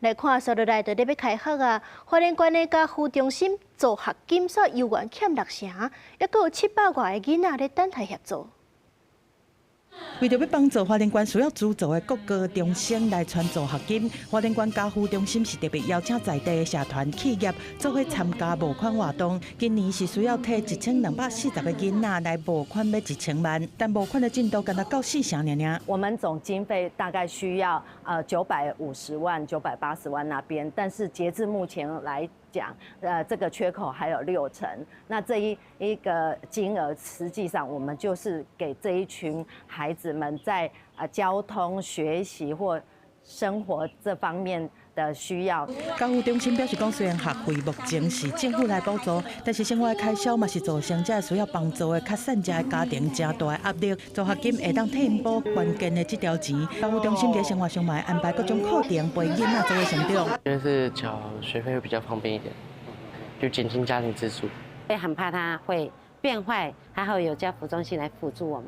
來看，紲落來就咧欲開學啊！花蓮縣的家扶中心助學金煞猶原欠六成，猶閣有700外个囡仔咧等待協助。為著欲幫助花蓮縣需要資助的國高中生來傳助學金，花蓮縣家扶中心是特別邀請在地的社團企業做伙參加募款活動。今年是需要提1240個囡仔來募款，欲1000萬，但募款的進度干焦到四成爾爾。我們總經費大概需要950萬、980萬那邊，但是截至目前來講，這個缺口還有六成。那這一個金額，實際上我們就是給這一群孩子們在交通、學習或生活這方面的需要。家扶中心表示講，雖然學費目前是政府來補助，但是生活的開銷嘛是造成這需要幫助的較散者的家庭誠大的壓力。助學金會當替𪜶補關鍵的這條錢。家扶中心佇生活上嘛會安排各種課程陪囡仔做伙成長。因為是繳學費會比較方便一點，就減輕家庭支出。會很怕他會變壞，還好有家扶中心來輔助我們。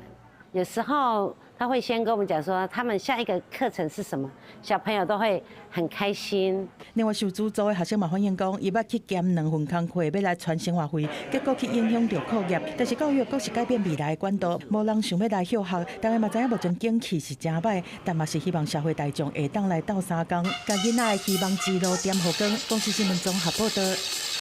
有時候他會先跟我們講說，他們下一個課程是什麼，小朋友都會很開心。另外受資助的學生嘛反映講，伊捌去兼兩份工課，欲來傳生活費，結果去影響著課業。但是教育閣是改變未來的管道，無人想欲來休學。大家嘛知影目前景氣是誠䆀，但嘛是希望社會大眾會當來鬥相共，共囡仔的希望之路點予光。公視新聞綜合報導。